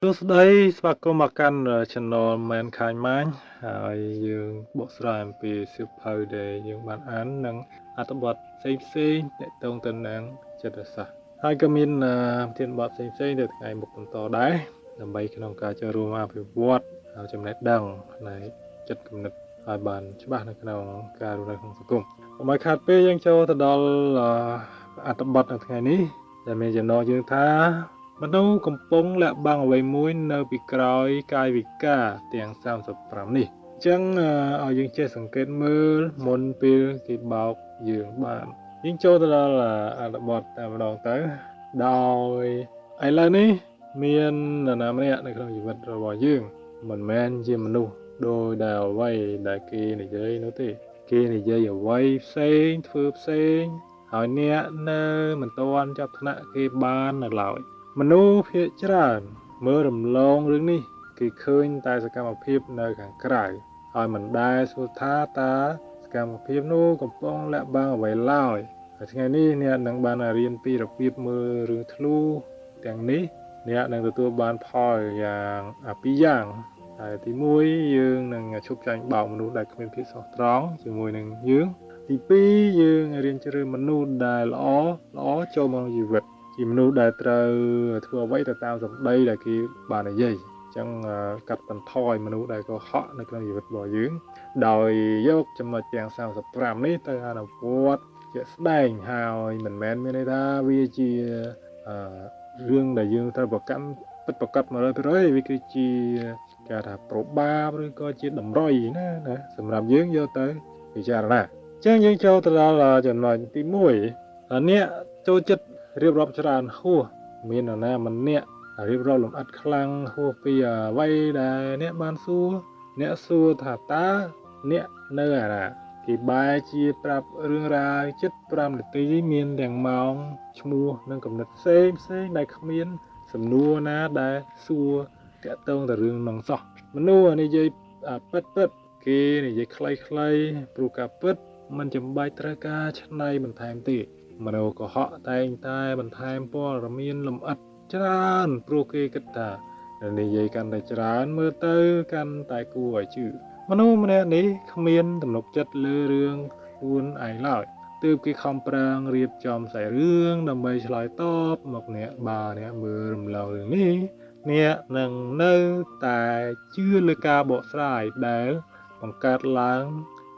សួស្តីស្វាគមន៍មកកាន់ Channel Mankind Mind ហើយយើងបកស្រាយអំពីសៀវភៅដែលយើងបានអាននិងអត្ថបទផ្សេងផ្សេងទាក់ទងទៅនឹងចិត្តសាស្ត្រហើយក៏មានប្រធានបទផ្សេងផ្សេងទៅថ្ងៃមុខបន្តដែរដើម្បីក្នុងការចូលរួមអភិវឌ្ឍចំណេះដឹងផ្នែកចិត្តគំនិតឲ្យបានច្បាស់នៅក្នុងការរស់នៅក្នុងសង្គមកុំឲ្យខាតពេលយើងចូលទៅដល់អត្ថបទនៅថ្ងៃនេះដែលមានចំណងយើងថាមនុស្សកំពុងលាក់បាំងអ្វីមួយនៅពីក្រោយកាយវិការទាំង35នេះអញ្ចឹងឲ្យយើងចេះសង្កេតមើលមុនពេលគេបោកយើងបានយើងចូលទៅដល់អត្ថបទតែម្ដងទៅដោយឥឡូវនេះមាននរណាម្នាក់នៅក្នុងជីវិតរបស់យើងមិនមែនជាមនុស្សដោយដែលអ្វីដែលគេនិយាយនោះទេគេនិយាយអ្វីផ្សេងធ្វើផ្សេងហើយអ្នកនៅមិនទាន់ចាប់ថ្នាក់គេបាននៅឡើយមនុស្សភាគច្រើនមើលរំលងរឿងនេះគេឃើញតែសកម្មភាពនៅខាងក្រៅហើយមិនដែលសួរថាតើសកម្មភាពនោះកំពុងលាក់បាំងអ្វីឡើយហើយថ្ងៃនេះអ្នកនឹងបានរៀនពីរបៀបមើលរឿងធ្លុះទាំងនេះអ្នកនឹងទទួលបានផលយ៉ាងពីរយ៉ាងហើយទី1យើងនឹងឈប់ចាញ់បោកមនុស្សដែលគ្មានភាពស្មោះត្រង់ជាមួយនឹងយើងទី2យើងរៀនជ្រើសមនុស្សដែលល្អល្អចូលមកក្នុងជីវិតជាមនុស្សដែលត្រូវធ្វើអ្វីទៅតាមសម្ដីដែលគេបាននិយាយអញ្ចឹងកាត់បន្ថយមនុស្សដែលកុហកនៅក្នុងជីវិតរបស់យើងដោយយកចំណុចទាំង35នេះទៅអនុវត្តជាក់ស្ដែងហើយមិនមែនមានន័យថាវាជារឿងដែលយើងត្រូវប្រកាន់ពិតប្រាកដ100%វាគឺជាគេថាប្របាបឬក៏ជាតម្រុយណាណាសម្រាប់យើងយកទៅពិចារណាអញ្ចឹងយើងចូលទៅដល់ចំណុចទី1អ្នកចូលចិត្តរៀបរាប់ច្រើនហួសមាននរណាម្នាក់រៀបរាប់លម្អិតខ្លាំងហួសពីអ្វីដែលអ្នកបានសួរអ្នកសួរថាតើអ្នកនៅអាណាគេបែរជាប្រាប់រឿងរ៉ាវជិត5នាទីមានទាំងម៉ោងឈ្មោះនិងកំណត់ផ្សេងផ្សេងដែលគ្មានសំណួរណាដែលសួរតាក់ទងទៅរឿងនឹងសោះមនុស្សនិយាយពិតពិតគេនិយាយខ្លីៗព្រោះការពិតមិនចាំបាច់ត្រូវការឆ្នៃបន្ថែមទេមនុស្សកុហកតែងតែបន្ថែមព័ត៌មានលម្អិតច្រើនព្រោះគេគិតថានិយាយកាន់តែច្រើនមើលទៅកាន់តែគួរឲ្យជឿមនុស្សម្នាក់នេះគ្មានទំនុកចិត្តលើរឿងខ្លួនឯងឡើយទើបគេខំប្រឹងរៀបចំសាច់រឿងដើម្បីឆ្លើយតបមកអ្នកបើអ្នកមើលរំលងរឿងនេះអ្នកនឹងនៅតែជឿលើការបកស្រាយដែលបង្កើតឡើង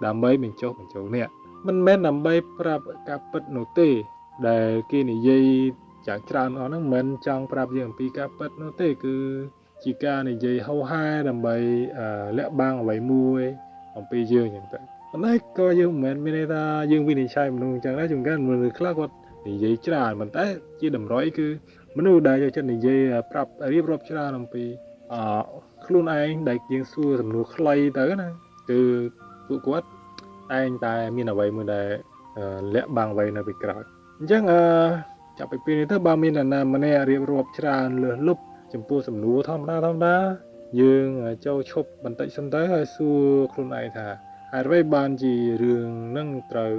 ដើម្បីបញ្ចុះបញ្ចូលអ្នកមិនមែនដើម្បីប្រាប់ការពិតនោះទេដែលគេនិយាយយ៉ាងច្រើនអស់ហ្នឹងមិនចង់ប្រាប់យើងអំពីការពិតនោះទេគឺជាការនិយាយហោហែដើម្បីលាក់បាំងអ្វីមួយអំពីយើងអញ្ចឹងទៅប៉ុន្តែក៏យើងមិនមែនមានន័យថាយើងវិនិច្ឆ័យមនុស្សអញ្ចឹងដែរជួនកាលមនុស្សខ្លះគាត់និយាយច្រើនប៉ុន្តែជាតម្រុយគឺមនុស្សដែលចូលចិត្តនិយាយប្រាប់រៀបរាប់ច្រើនអំពីអខ្លួនឯងដែលយើងសួរសំណួរខ្លីទៅណាគឺពួកគាត់តែងតែមានអ្វីមួយដែលលាក់បាំងអ្វីនៅពីក្រោយអញ្ចឹងអឺចាប់ពីពេលនេះទៅបើមាននរណាម្នាក់រៀបរាប់ច្រើនលើសលប់ចំពោះសំណួរធម្មតាធម្មតាយើងចូលឈប់បន្តិចសិនទៅហើយសួរខ្លួនឯងថាហេតុអ្វីបានជារឿងនឹងត្រូវ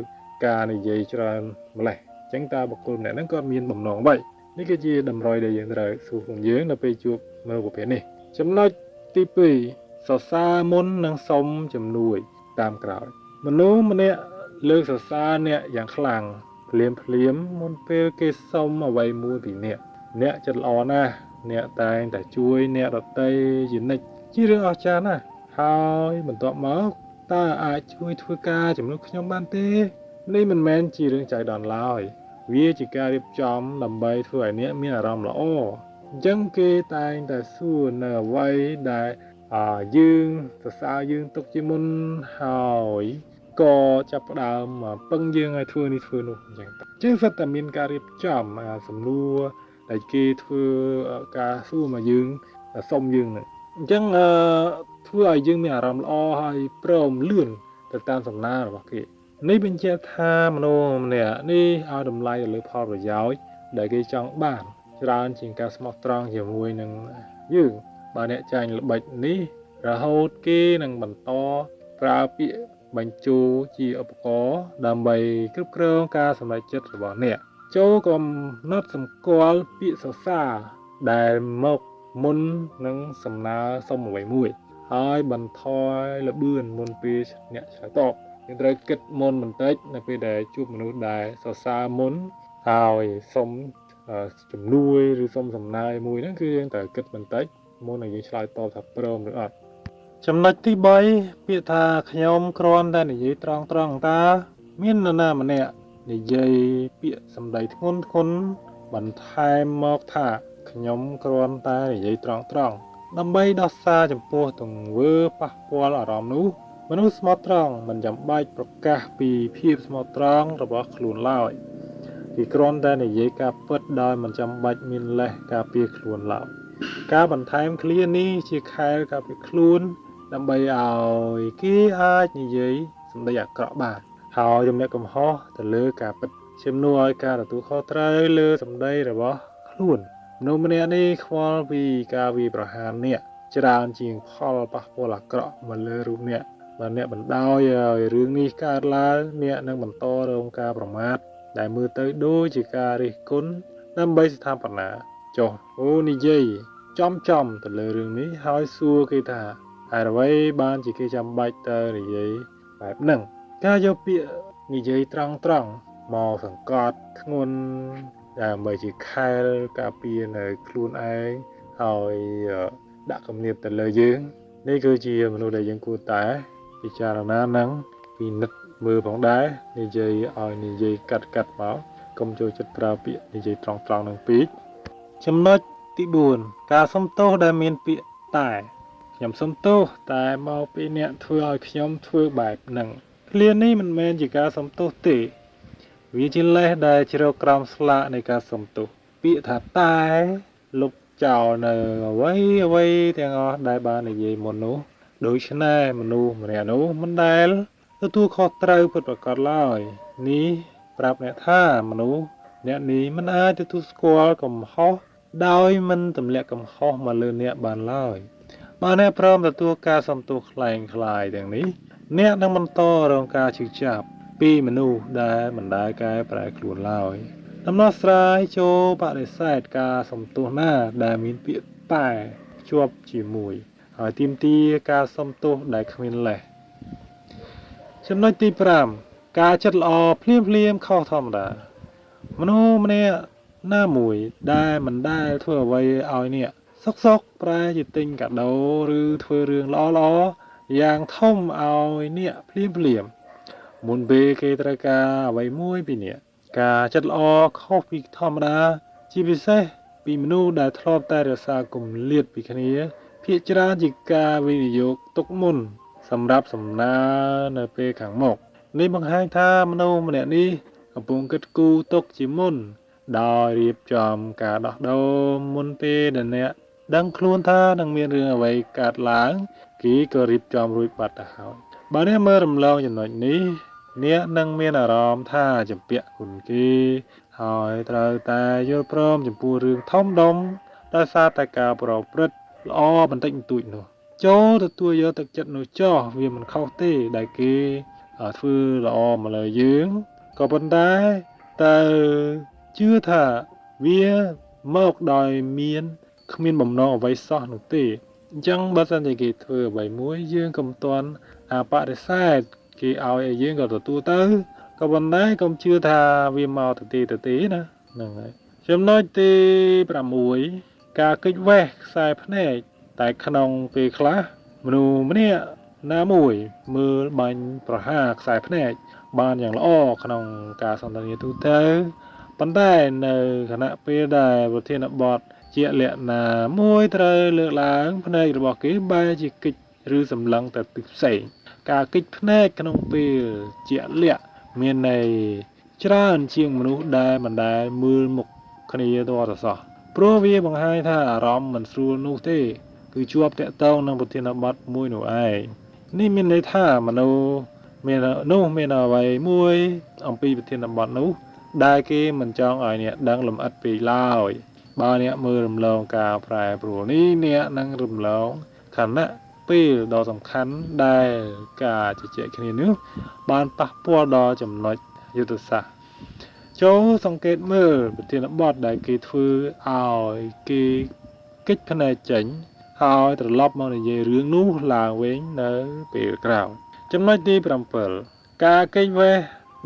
ការនិយាយច្រើនម្លេះអញ្ចឹងតើបុគ្គលម្នាក់ហ្នឹងគាត់មានបំណងអ្វីនេះគឺជាតម្រុយដែលយើងត្រូវសួរខ្លួនយើងនៅពេលជួបមនុស្សប្រភេទនេះចំណុចទី2សរសើរមុននិងសុំជំនួយតាមក្រោយមនុស្សម្នាក់លើកសរសើរអ្នកយ៉ាងខ្លាំងភ្លាមភ្លាមមុនពេលគេសុំអ្វីមួយពីអ្នកអ្នកចិត្តល្អណាស់អ្នកតែងតែជួយអ្នកដទៃជានិច្ចជារឿងអស្ចារ្យណាស់ហើយបន្ទាប់មកតើអាចជួយធ្វើការជំនួសខ្ញុំបានទេនេះមិនមែនជារឿងចៃដន្យឡើយវាជាការរៀបចំដើម្បីធ្វើឲ្យអ្នកមានអារម្មណ៍ល្អអញ្ចឹងគេតែងតែសួរនៅអ្វីដែលយើងសរសើរយើងទុកជាមុនហើយក៏ចាប់ផ្ដើមពឹងយើងឲ្យធ្វើនេះធ្វើនោះអញ្ចឹងជាងសិតតែមានការរៀបចំសំណួរដែលគេធ្វើការសួរមកយើងសុំយើងហ្នឹងអញ្ចឹងធ្វើឲ្យយើងមានអារម្មណ៍ល្អហើយព្រមលឿនទៅតាមសំណើរបស់គេនេះបញ្ជាក់ថាមនុស្សម្នាក់នេះឲ្យតម្លៃទៅលើផលប្រយោជន៍ដែលគេចង់បានច្រើនជាងការស្មោះត្រង់ជាមួយនឹងយើងបើអ្នកចាញ់ល្បិចនេះរហូតគេនឹងបន្តប្រើពាក្យបញ្ជូរជាឧបករណ៍ដើម្បីគ្រប់គ្រងការសម្រេចចិត្តរបស់អ្នកចូលកំណត់សម្គាល់ពាក្យសរសើរដែលមក មុននឹងសំណើសុំអ្វីមួយហើយបន្ថយល្បឿនមុនពេលអ្នកឆ្លើយតបយើងត្រូវគិតមុនបន្តិចនៅពេលដែលជួបមនុស្សដែលសរសើរមុនហើយសុំជំនួយឬសុំសំណើមួយហ្នឹងគឺយើងត្រូវគិតបន្តិចមុននឹងយើងឆ្លើយតបថាព្រមឬអត់ចំណុចទី3ពាក្យថាខ្ញុំគ្រាន់តែនិយាយត្រង់ត្រង់តើមាននរណាម្នាក់និយាយពាក្យសម្ដីធ្ងន់ធ្ងរបន្ថែមមកថាខ្ញុំគ្រាន់តែនិយាយត្រង់ត្រង់ដើម្បីដោះសារចំពោះទង្វើប៉ះពាល់អារម្មណ៍នោះមនុស្សស្មោះត្រង់មិនចាំបាច់ប្រកាសពីភាពស្មោះត្រង់របស់ខ្លួនឡើយគេគ្រាន់តែនិយាយការពិតដោយមិនចាំបាច់មានលេសការពារខ្លួនឡើយការបន្ថែមឃ្លានេះជាខែលការពារខ្លួនដើម្បីឲ្យគេអាចនិយាយសម្ដីអាក្រក់បានហើយទម្លាក់កំហុសទៅលើការពិតជំនួសឲ្យការទទួលខុសត្រូវលើសម្ដីរបស់ខ្លួនមនុស្សម្នាក់នេះខ្វល់ពីការវាយប្រហារអ្នកច្រើនជាងផលប៉ះពាល់អាក្រក់មកលើរូបអ្នកបើអ្នកបណ្ដោយឲ្យរឿងនេះកើតឡើងអ្នកនឹងបន្តរងការប្រមាថដែលមើលទៅដូចជាការរិះគន់ដើម្បីស្ថាបនាចុះអូនិយាយចំចំទៅលើរឿងនេះហើយសួរគេថាហេតុអ្វីបានជាគេចាំបាច់ទៅនិយាយបែបហ្នឹងការយកពាក្យនិយាយត្រង់ត្រង់មកសង្កត់ធ្ងន់ដើម្បីជាខែលការពារនៅខ្លួនឯងហើយដាក់គំនាបទៅលើយើងនេះគឺជាមនុស្សដែលយើងគួរតែពិចារណានិងពិនិត្យមើលផងដែរនិយាយឲ្យនិយាយកាត់កាត់មកកុំចូលចិត្តប្រើពាក្យនិយាយត្រង់ត្រង់នឹងពេកចំណុចទី4ការសុំទោសដែលមានពាក្យតែខ្ញុំសុំទោសតែមកពីអ្នកធ្វើឲ្យខ្ញុំធ្វើបែបហ្នឹងឃ្លានេះមិនមែនជាការសុំទោសទេវាជាលេសដែលជ្រកក្រោមស្លាកនៃការសុំទោសពាក្យថាតែលុបចោលនៅអ្វីអ្វីទាំងអស់ដែលបាននិយាយមុននោះដូច្នេះមនុស្សម្នាក់នោះមិនដែលទទួលខុសត្រូវពិតប្រាកដឡើយនេះប្រាប់អ្នកថាមនុស្សអ្នកនេះមិនអាចទទួលស្គាល់កំហុសដោយមិនទម្លាក់កំហុសមកលើអ្នកបានឡើយបើអ្នកព្រមទទួលការសុំទោសក្លែងក្លាយទាំងនេះអ្នកនឹងបន្តរងការឈឺចាប់ពីមនុស្សដែលមិនដែលកែប្រែខ្លួនឡើយដំណោះស្រាយចូលបដិសេធការសុំទោសណាដែលមានពាក្យតែជាប់ជាមួយហើយទាមទារការសុំទោសដែលគ្មានលេសចំណុចទី5ការចិត្តល្អភ្លាមភ្លាមខុសធម្មតាមនុស្សម្នាក់ណាមួយដែលមិនដែលធ្វើអ្វីឲ្យអ្នកសុកសុកប្រែជាទិញកាដូឬធ្វើរឿងល្អល្អយ៉ាងធំឲ្យអ្នកភ្លាមភ្លាមមុនពេលគេត្រូវការអ្វីមួយពីអ្នកការចិត្តល្អខុសពីធម្មតាជាពិសេសពីមនុស្សដែលធ្លាប់តែរក្សាគម្លាតពីគ្នាភាគច្រើនជាការវិនិយោគទុកមុនសម្រាប់សំណើនៅពេលខាងមុខនេះបង្ហាញថាមនុស្សម្នាក់នេះកំពុងគិតគូរទុកជាមុនដោយរៀបចំការដោះដូរមុនពេលដែលអ្នកដឹងខ្លួនថានឹងមានរឿងអ្វីកើតឡើងគេក៏រៀបចំរួចបាត់ទៅហើយបើអ្នកមើលរំលងចំណុចនេះអ្នកនឹងមានអារម្មណ៍ថាជំពាក់គុណគេហើយត្រូវតែយល់ព្រមចំពោះរឿងធំដុំដោយសារតែការប្រព្រឹត្តល្អបន្តិចបន្តួចនោះចូលទទួលយកទឹកចិត្តនោះចោះវាមិនខុសទេដែលគេធ្វើល្អមកលើយើងក៏ប៉ុន្តែតើជឿថាវាមកដោយមានគ្មានបំណងអ្វីសោះនោះទេអញ្ចឹងបើសិនជាគេធ្វើអ្វីមួយយើងកុំទាន់បដិសេធគេឲ្យឲ្យយើងក៏ទទួលទៅក៏ប៉ុន្តែកុំជឿថាវាមកទៅទេណាហ្នឹងហើយចំណុចទី6ការគេចវេះខ្សែភ្នែកតែក្នុងពេលខ្លះមនុស្សម្នាក់ណាមួយមើលបាញ់ប្រហារខ្សែភ្នែកបានយ៉ាងល្អក្នុងការសន្ទនាទូទៅប៉ុន្តែនៅខណៈពេលដែលប្រធានបទជាក់លាក់ណាមួយត្រូវលើកឡើងភ្នែករបស់គេបែរជាគេចឬសម្លឹងទៅទិសផ្សេងការគេចភ្នែកក្នុងពេលជាក់លាក់មានន័យច្រើនជាងមនុស្សដែលមិនដែលមើលមុខគ្នាទាល់តែសោះព្រោះវាបង្ហាញថាអារម្មណ៍មិនស្រួលនោះទេគឺជាប់ទាក់ទងនឹងប្រធានបទមួយនោះឯងនេះមានន័យថាមនុស្សមាននោះមានអ្វីមួយអំពីប្រធានបទនោះដែលគេមិនចង់ឲ្យអ្នកដឹងលម្អិតពេកឡើយបើអ្នកមើលរំលងការប្រែប្រួលនេះអ្នកនឹងរំលងខណៈពេលដ៏សំខាន់ដែលការជជែកគ្នានោះបានប៉ះពាល់ដល់ចំណុចយុទ្ធសាស្ត្រចូលសង្កេតមើលប្រធានបទដែលគេធ្វើឲ្យគេ គេចភ្នែកចេញហើយត្រឡប់មកនិយាយរឿងនោះឡើងវិញនៅពេលក្រោយចំណុចទី7ការគេចវេះ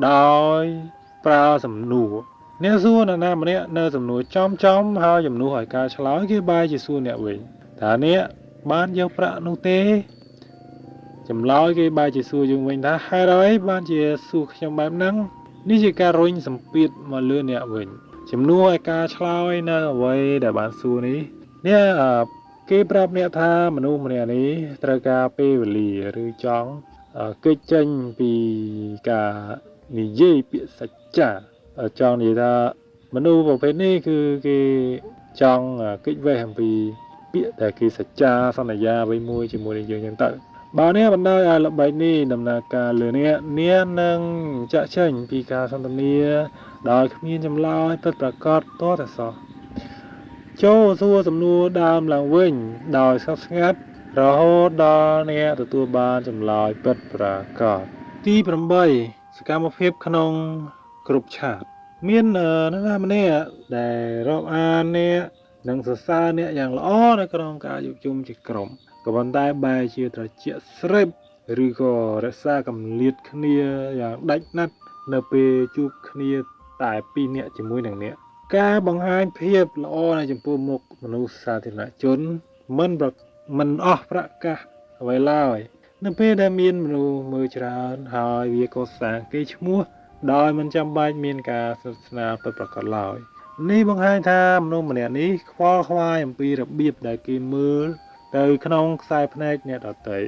ដោយប្រើសំណួរអ្នកសួរនរណាម្នាក់នៅសំណួរចំចំហើយជំនួសឲ្យការឆ្លើយគេបែរជាសួរអ្នកវិញថាអ្នកបានយកប្រាក់នោះទេចម្លើយគេបែរជាសួរយើងវិញថាហេតុអ្វីបានជាសួរខ្ញុំបែបហ្នឹងនេះជាការរុញសម្ពាធមកលើអ្នកវិញជំនួសឲ្យការឆ្លើយនៅអ្វីដែលបានសួរនេះអ្នកគេប្រាប់អ្នកថាមនុស្សម្នាក់នេះត្រូវការពេលវេលាឬចង់គេចចេញពីការនិយាយពាក្យសច្ចាចង់និយាយថាមនុស្សប្រភេទនេះគឺគេចង់គេចវេះអំពីពាក្យដែលគេសច្ចាសន្យាអ្វីមួយជាមួយនឹងយើងចឹងទៅបើអ្នកបណ្ដោយឲ្យល្បិចនេះដំណើរការលើអ្នកអ្នកនឹងចាក់ចេញពីការសន្ទនាដោយគ្មានចម្លើយពិតប្រាកដទាល់តែសោះចូលសួរសំណួរដើមឡើងវិញដោយស្ងប់ស្ងាត់រហូតដល់អ្នកទទួលបានចម្លើយពិតប្រាកដទី8សកម្មភាពក្នុងគ្រប់ឆាតមាននរណាម្នាក់ដែលរាប់អានអ្នកនិងសរសើរអ្នកយ៉ាងល្អនៅក្នុងការជួបជុំជាក្រុមក៏ប៉ុន្តែបែរជាត្រជាក់ស្រេបឬក៏រក្សាកម្លៀតគ្នាយ៉ាងដាច់ណាត់នៅពេលជួបគ្នាតែពីរនាក់ជាមួយនឹងអ្នកការបង្ហាញភាពល្អនៅចំពោះមុខមនុស្សសាធារណជនមិនអស់ប្រកាសអ្វីឡើយនៅពេលដែលមានមនុស្សមើលច្រើនហើយវាក៏សាងគេឈ្មោះដោយមិនចាំបាច់មានការស្និទ្ធស្នាលពិតប្រាកដឡើយនេះបង្ហាញថាមនុស្សម្នាក់នេះខ្វល់ខ្វាយអំពីរបៀបដែលគេមើលទៅក្នុងខ្សែភ្នែកអ្នកដទៃ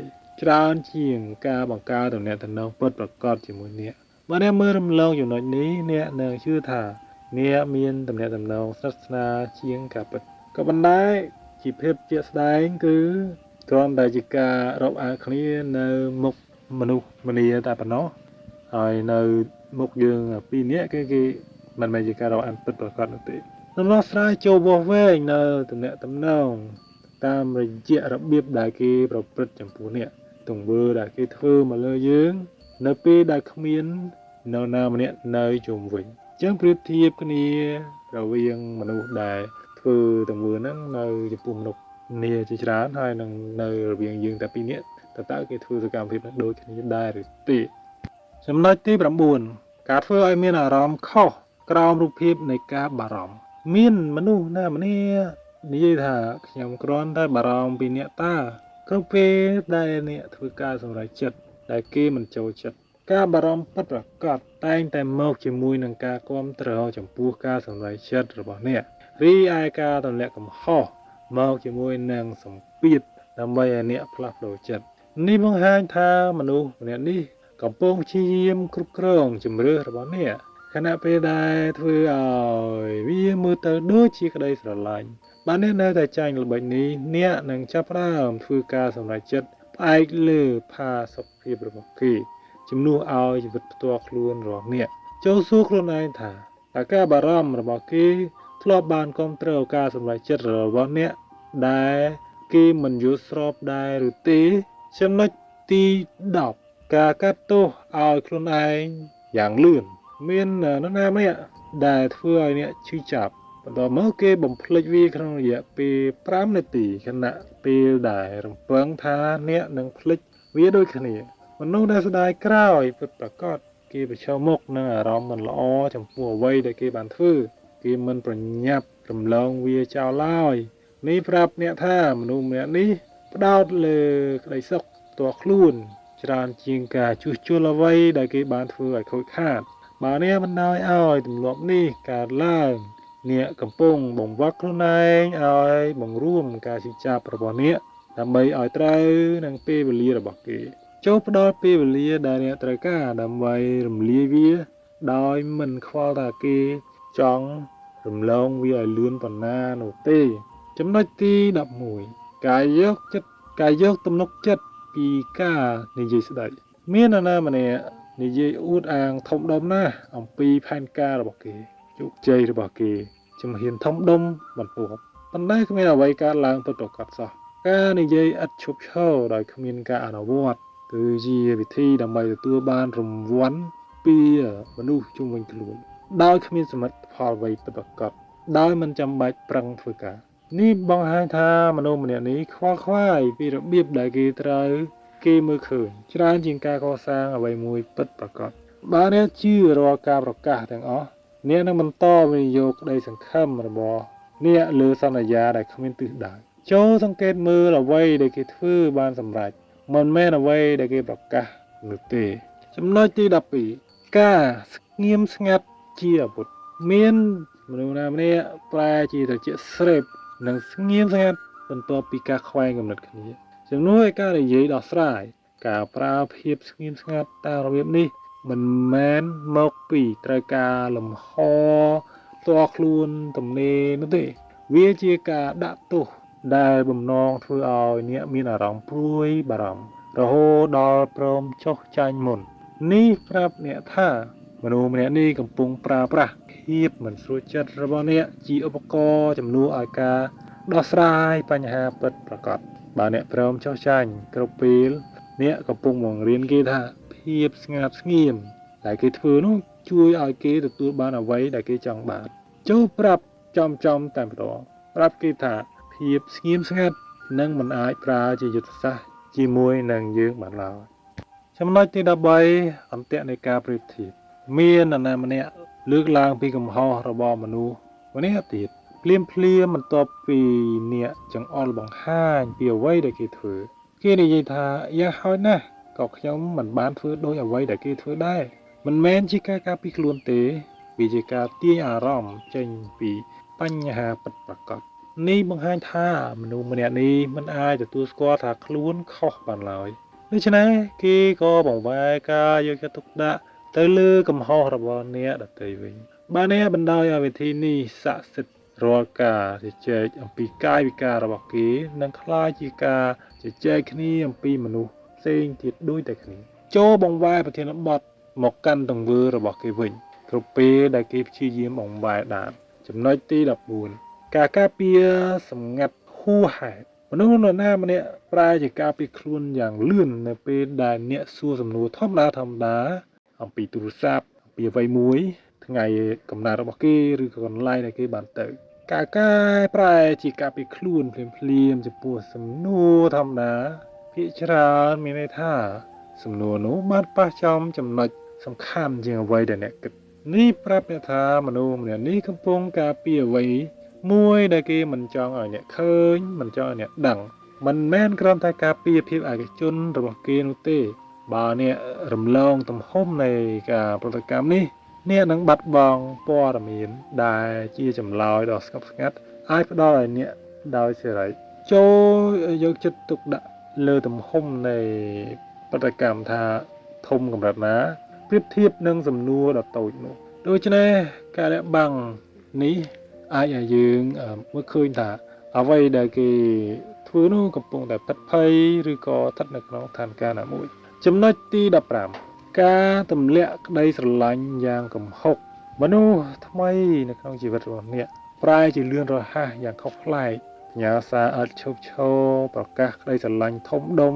ច្រើនជាងការបង្កើតទំនាក់ទំនងពិតប្រាកដជាមួយអ្នកបើអ្នកមើលរំលងចំណុចនេះអ្នកនឹងជឿថាអ្នកមានទំនាក់ទំនងស្និទ្ធស្នាលជាងការពិតក៏ប៉ុន្តែជាភាពជាក់ស្ដែងគឺគ្រាន់តែជាការរាប់អានគ្នានៅមុខមនុស្សម្នាតែប៉ុណ្ណោះហើយនៅមុខយើងពីរនាក់គឺគេមិនមែនជាការរាប់អានពិតប្រាកដនោះទេដំណោះស្រាយចូលវាស់វែងនៅទំនាក់ទំនងតាមរយៈរបៀបដែលគេប្រព្រឹត្តចំពោះអ្នកទង្វើដែលគេធ្វើមកលើយើងនៅពេលដែលគ្មាននរណាម្នាក់នៅជុំវិញអញ្ចឹងប្រៀបធៀបគ្នារវាងមនុស្សដែលធ្វើទង្វើហ្នឹងនៅចំពោះមនុស្សនាជាច្រើនហើយនឹងនៅរវាងយើងតែពីរនាក់តើគេធ្វើសកម្មភាពហ្នឹងដូចគ្នាដែរឬទេចំណុចទី9ការធ្វើឲ្យមានអារម្មណ៍ខុសក្រោមរូបភាពនៃការបារម្ភមានមនុស្សណាម្នាក់និយាយថាខ្ញុំគ្រាន់តែបារម្ភពីអ្នកតាគ្រប់ពេលដែលអ្នកធ្វើការសម្រេចចិត្តដែលគេមិនចូលចិត្តការបារម្ភពិតប្រាកដតែងតែមកជាមួយនឹងការគាំទ្រចំពោះការសម្រេចចិត្តរបស់អ្នករីឯការទម្លាក់កំហុសមកជាមួយនឹងសម្ពាធដើម្បីឲ្យអ្នកផ្លាស់ប្ដូរចិត្តនេះបង្ហាញថាមនុស្សម្នាក់នេះកំពុងព្យាយាមគ្រប់គ្រងជម្រើសរបស់អ្នកខណៈពេលដែលធ្វើឲ្យវាមើលទៅដូចជាក្តីស្រឡាញ់បើអ្នកនៅតែចាញ់ល្បិចនេះអ្នកនឹងចាប់ផ្ដើមធ្វើការសម្រេចចិត្តផ្អែកលើផាសុកភាពរបស់គេជំនួសឲ្យជីវិតផ្ទាល់ខ្លួនរបស់អ្នកចូលសួរខ្លួនឯងថាតើការបារម្ភរបស់គេធ្លាប់បានគាំទ្រការសម្រេចចិត្តរបស់អ្នកដែលគេមិនយល់ស្របដែរឬទេចំណុចទី10ការកាត់ទោសឲ្យខ្លួនឯងយ៉ាងលឿនមាននរណាម្នាក់ដែលធ្វើឲ្យអ្នកឈឺចាប់បន្ទាប់មកគេបំភ្លេចវាក្នុងរយៈពេល5នាទីខណៈពេលដែលរំពឹងថាអ្នកនឹងភ្លេចវាដូចគ្នាមនុស្សដែលស្ដាយក្រោយពិតប្រាកដគេប្រឈមមុខនឹងអារម្មណ៍មិនល្អចំពោះអ្វីដែលគេបានធ្វើគេមិនប្រញាប់រំលងវាចោលឡើយនេះប្រាប់អ្នកថាមនុស្សម្នាក់នេះផ្ដោតលើក្តីសុខផ្ទាល់ខ្លួនច្រើនជាងការជួសជុលអ្វីដែលគេបានធ្វើឲ្យខូចខាតបើអ្នកបណ្ដោយឲ្យទម្លាប់នេះកើតឡើងអ្នកកំពុងបង្វឹកខ្លួនឯងឲ្យបង្រួមការឈឺចាប់របស់អ្នកដើម្បីឲ្យត្រូវនឹងពេលវេលារបស់គេចូលផ្ដល់ពេលវេលាដែលអ្នកត្រូវការដើម្បីរំលាយវាដោយមិនខ្វល់ថាគេចង់រំលងវាឲ្យលឿនប៉ុណ្ណានោះទេចំណុចទី11ការយកទំនុកចិត្តពីការនិយាយស្ដីមាននរណាម្នាក់និយាយអួតអាងធំដុំណាស់អំពីផែនការរបស់គេជោគជ័យរបស់គេជំហានធំដុំបន្ទាប់ប៉ុន្តែគ្មានអ្វីកើតឡើងពិតប្រាកដសោះការនិយាយឥតឈប់ឈរដោយគ្មានការអនុវត្តគឺជាវិធីដើម្បីទទួលបានរង្វាន់ពីមនុស្សជុំវិញខ្លួនដោយគ្មានសមិទ្ធផលអ្វីពិតប្រាកដដោយមិនចាំបាច់ប្រឹងធ្វើការ នេះបង្ហាញថាមនុស្សម្នាក់នេះខ្វល់ខ្វាយពីរបៀបដែលគេត្រូវគេមើលឃើញច្រើនជាងការកសាងអ្វីមួយពិតប្រាកដ។បើអ្នកជឿរាល់ការប្រកាសទាំងអស់អ្នកនឹងបន្តវិនិយោគក្តីសង្ឃឹមរបស់អ្នកលើសន្យាដែលគ្មានទិសដៅចូលសង្កេតមើលអ្វីដែលគេធ្វើបានសម្រេចមិនមែនអ្វីដែលគេប្រកាសនោះទេចំណុចទី12ការស្ងៀមស្ងាត់ជាអាវុធមានមនុស្សណាម្នាក់ប្រែជាត្រចៀកស្រេបនិងស្ងៀមស្ងាត់បន្ទាប់ពីការខ្វែងគំនិតគ្នាជំនួសឲ្យការនិយាយដោះស្រាយការប្រើភាពស្ងៀមស្ងាត់តាមរបៀបនេះមិនមែនមកពីត្រូវការលំហផ្ទាល់ខ្លួនទំនេរនោះទេវាជាការដាក់ទោសដែលបំណងធ្វើឲ្យអ្នកមានអារម្មណ៍ព្រួយបារម្ភរហូតដល់ព្រមចុះចាញ់មុននេះប្រាប់អ្នកថាមនុស្សម្នាក់នេះកំពុងប្រើប្រាស់ភាពមិនស្រួលចិត្តរបស់អ្នកជាឧបករណ៍ជំនួសឲ្យការដោះស្រាយបញ្ហាពិតប្រាកដបើអ្នកព្រមចុះចាញ់គ្រប់ពេលអ្នកកំពុងបង្រៀនគេថាភាពស្ងាត់ស្ងៀមដែលគេធ្វើនោះជួយឲ្យគេទទួលបានអ្វីដែលគេចង់បានចូលប្រាប់ចំតែម្ដងប្រាប់គេថាភាពស្ងៀមស្ងាត់នឹងមិនអាចប្រើជាយុទ្ធសាស្ត្រជាមួយនឹងយើងបានឡើយចំណុចទី13អន្ទាក់នៃការប្រៀបធៀបមាននរណាម្នាក់លើកឡើងពីកំហុសរបស់មនុស្សម្នាក់ទៀតភ្លាមភ្លាមបន្ទាប់ពីអ្នកចង្អុលបង្ហាញពីអ្វីដែលគេធ្វើគេនិយាយថាយ៉ាងហោចណាស់ក៏ខ្ញុំមិនបានធ្វើដូចអ្វីដែលគេធ្វើដែរមិនមែនជាការការពារខ្លួនទេវាជាការទាញអារម្មណ៍ចេញពីបញ្ហាពិតប្រាកដនេះបង្ហាញថាមនុស្សម្នាក់នេះមិនអាចទទួលស្គាល់ថាខ្លួនខុសបានឡើយដូច្នេះគេក៏បង្វែរការយកចិត្តទុកដាក់ទៅលើកំហុសរបស់អ្នកដទៃវិញបើអ្នកបណ្ដោយឲ្យវិធីនេះស័ក្តិសិទ្ធិរាល់ការជជែកអំពីកាយវិការរបស់គេនឹងក្លាយជាការជជែកគ្នាអំពីមនុស្សផ្សេងទៀតដូចតែគ្នាចូលបង្វែរប្រធានបទមកកាន់ទង្វើរបស់គេវិញគ្រប់ពេលដែលគេព្យាយាមបង្វែរដានចំណុចទី14ការការពារសម្ងាត់ហួសហេតុមនុស្សនរណាម្នាក់ប្រែជាការពារខ្លួនយ៉ាងលឿននៅពេលដែលអ្នកសួរសំណួរធម្មតាអំពីទូរស័ព្ទអំពីអ្វីមួយថ្ងៃកំណើតរបស់គេឬក៏កន្លែងដែលគេបានទៅការកែប្រែជាការពារខ្លួនភ្លាមៗចំពោះសំណួរធម្មតាភាគច្រើនមានន័យថាសំណួរនោះបានប៉ះចំចំណុចសំខាន់ជាងអ្វីដែលអ្នកគិតនេះប្រាប់អ្នកថាមនុស្សម្នាក់នេះកំពុងការពារអ្វីមួយដែលគេមិនចង់ឲ្យអ្នកឃើញមិនចង់ឲ្យអ្នកដឹងមិនមែនគ្រាន់តែការពារភាពឯកជនរបស់គេនោះទេបើអ្នករំលងទំហំនៃការប្រតិកម្មនេះអ្នកនឹងបាត់បង់ព័ត៌មានដែលជាចម្លើយដ៏ស្ងប់ស្ងាត់អាចផ្ដល់ឲ្យអ្នកដោយសេរីចូលយកចិត្តទុកដាក់លើទំហំនៃប្រតិកម្មថាធំកម្រិតណាប្រៀបធៀបនឹងសំណួរដ៏តូចនោះដូច្នេះការលាក់បាំងនេះអាចឲ្យយើងមើលឃើញថាអ្វីដែលគេធ្វើនោះកំពុងតែភិតភ័យឬក៏ស្ថិតនៅក្នុងស្ថានភាពណាមួយចំណុចទី15ការទម្លាក់ក្តីស្រឡាញ់យ៉ាងកំហុកមនុស្សថ្មីនៅក្នុងជីវិតរបស់អ្នកប្រែជាលឿនរហ័សយ៉ាងខុសប្លែកផ្ញើសារឥតឈប់ឈរប្រកាសក្តីស្រឡាញ់ធំដុំ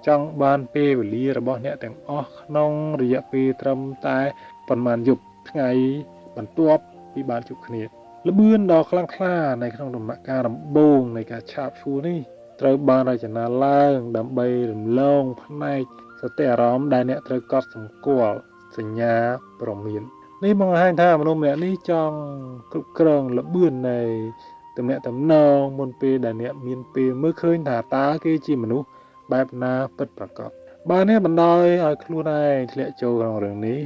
ចង់បានពេលវេលារបស់អ្នកទាំងអស់ក្នុងរយៈពេលត្រឹមតែប៉ុន្មានយប់ថ្ងៃបន្ទាប់ពីបានជួបគ្នាល្បឿនដ៏ខ្លាំងក្លានៅក្នុងដំណាក់កាលដំបូងនៃការឆាបឈួរនេះត្រូវបានរចនាឡើងដើម្បីរំលងផ្នែកសតិអារម្មណ៍ដែលអ្នកត្រូវកត់សម្គាល់សញ្ញាព្រមាននេះបង្ហាញថាមនុស្សម្នាក់នេះចង់គ្រប់គ្រងល្បឿននៃទំនាក់ទំនងមុនពេលដែលអ្នកមានពេលមើលឃើញថាតើគេជាមនុស្សបែបណាពិតប្រាកដបើអ្នកបណ្ដោយឲ្យខ្លួនឯងធ្លាក់ចូលក្នុងរឿងនេះ